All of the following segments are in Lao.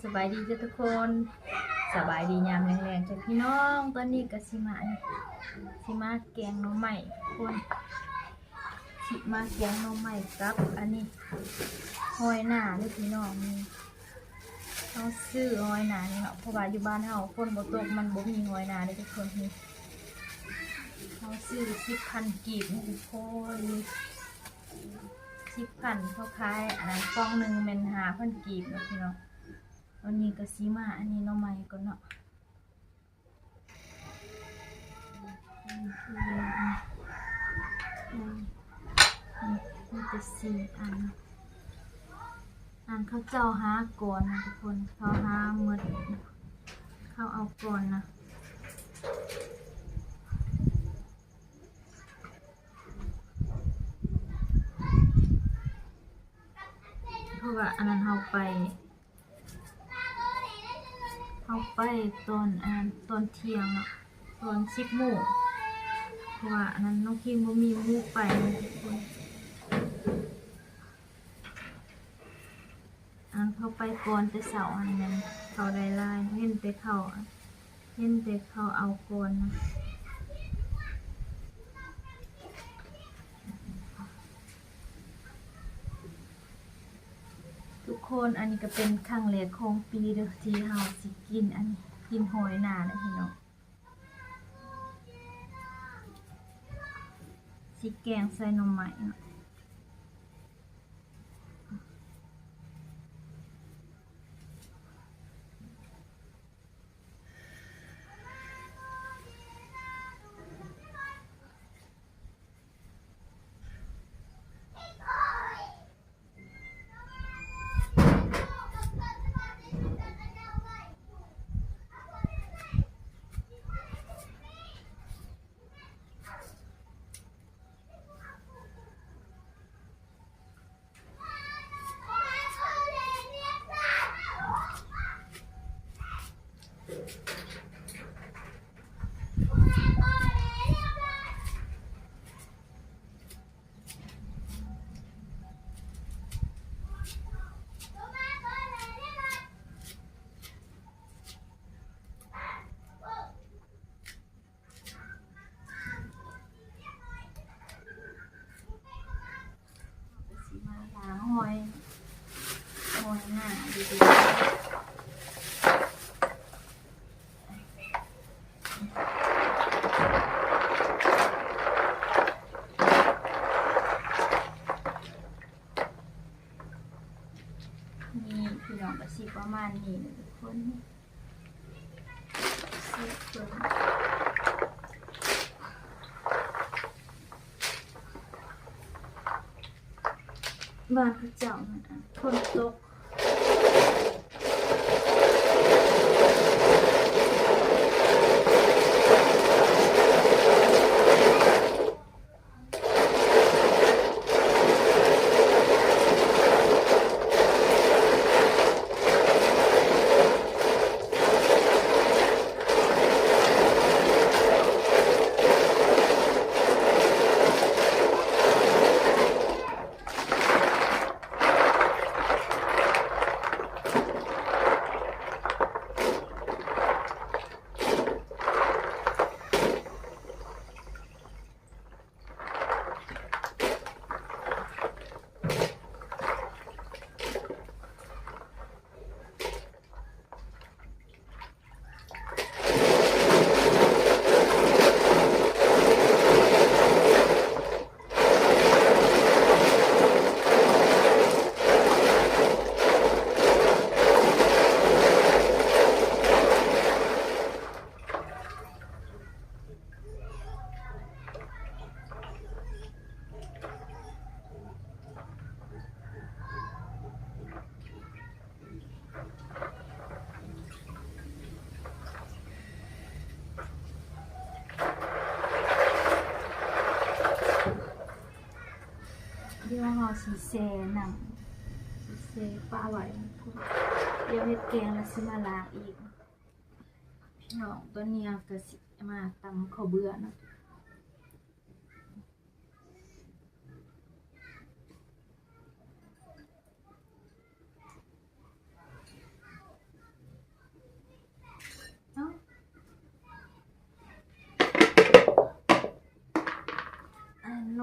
ສະບາຍດີເດີ້ທຸກຄົນ ສະບາຍດີຍາມແລງໆເດີ້ພີ່ນ້ອງ. ຕອນນີ້ກໍຊິມາ ຊິມາແກງໜໍ່ໄມ້ທຸກຄົນ ຊິມາແກງໜໍ່ໄມ້ກັບອັນນີ້ ຫອຍນາເດີ້ພີ່ນ້ອງ. ນີ້ ເຮົາຊື້ຫອຍນານີ້ເນາະ ເພາະວ່າຢູ່ບ້ານເຮົາຝົນບໍ່ຕົກ ມັນບໍ່ມີຫອຍນາເດີ້ທຸກຄົນ. ນີ້ ເຮົາຊື້ສິບພັນກີບນີ້ທຸກຄົນ ສິບພັນ ເຂົາຂາຍອັນນັ້ນ ປ່ອງໜຶ່ງແມ່ນຫ້າພັນກີບເນາະພີ່ນ້ອງ. ວັນນີ້ກໍຊິມາອັນນີ້ໜໍ່ໄມ້ກ່ອນເນາະ. ມີແຕ່ສີ່ອັນ ອັນເຂົາເຈົ້າຫາກ່ອນນະທຸກຄົນ ເຂົາຫາໝົດ ເຂົາເອົາກ່ອນນະ. ເພາະວ່າອັນນັ້ນເຮົາໄປ ເຮົາໄປຕອນ ອັນນັ້ນ ຕອນທ່ຽງເນາະ ຕອນສິບໂມງ ເພາະວ່າອັນນັ້ນນ້ອງຄິງບໍ່ມີໝູ່ໄປນະທຸກຄົນ. ອັນເຂົາໄປກ່ອນແຕ່ເຊົ້າຫັ້ນແມ່ນເຂົາໄດ້ຫຼາຍ ເຫັນແຕ່ເຂົາ ເຫັນແຕ່ເຂົາເອົາກ່ອນນະ. ທຸກຄົນ ອັນນີ້ກໍເປັນຄັ້ງແລກຂອງປີເດີ້ ທີ່ເຮົາຊິກິນອັນນີ້ ກິນຫອຍນາເດີ້ພີ່ນ້ອງ. ຊິແກງໃສ່ໜໍ່ໄມ້ເນາະ. ຊິມາລ້າງຫອຍ ຫອຍໜາດີໆ. ນີ້ພີ່ນ້ອງ ກໍຊິປະມານນີ້ແຫຼະທຸກຄົນ. ບ້ານເຂົາເຈົ້ານັ້ນ ຝົນຕົກ.ດຽວເຮົາຊິແຊ່ນ້ຳ ຊິແຊ່ປະໄວ້ ດຽວເຮັດແກງແລ້ວຊິມາລ້າງອີກ. ພີ່ນ້ອງ ຕອນນີ້ເຮົາກໍຊິມາຕຳເຂົ້າເບືອເນາະ.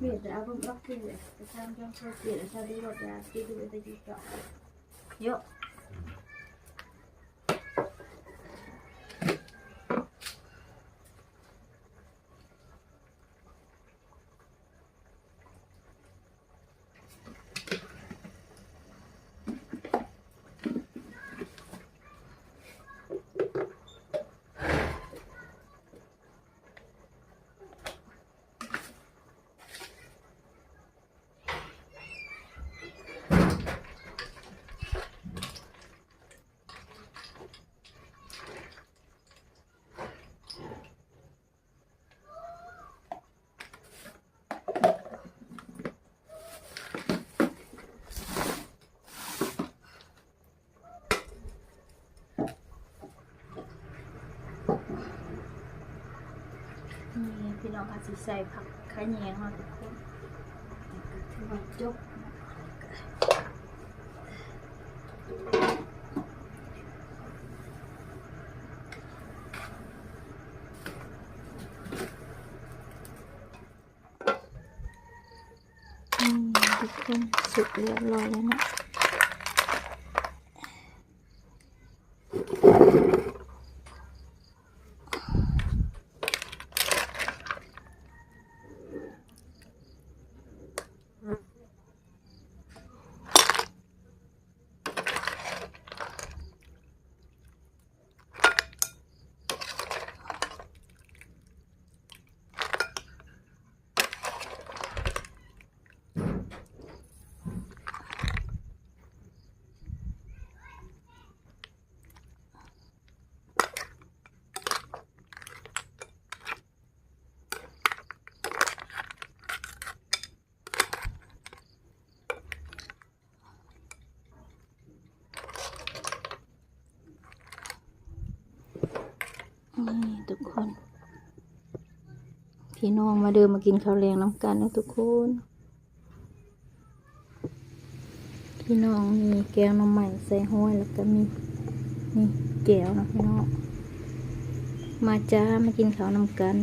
Vet du, även uppe i Sandgrönskåkeriet så hade jag där, det du vet, det gick bra. Jo. ນີ້ພີ່ນ້ອງ ເຮົາຊິໃສ່ຜັກຂະແຍງເນາະທຸກຄົນ. ນີ້ກໍຖືວ່າຈົບ. ນີ້ທຸກຄົນ ສຸກຮຽບຮ້ອຍແລ້ວເນາະ. ນີ້ທຸກຄົນ ພີ່ນ້ອງມາເດີ ມາກິນເຂົ້າແລງນຳກັນເດີທຸກຄົນ. ພີ່ນ້ອງ ມີແກງໜໍ່ໄມ້ໃສ່ຫອຍ ແລ້ວກໍມີ ນີ້ແຈ່ວເນາະພີ່ນ້ອງ. ມາຈ້າ ມາກິນເຂົ້ານຳກັນ.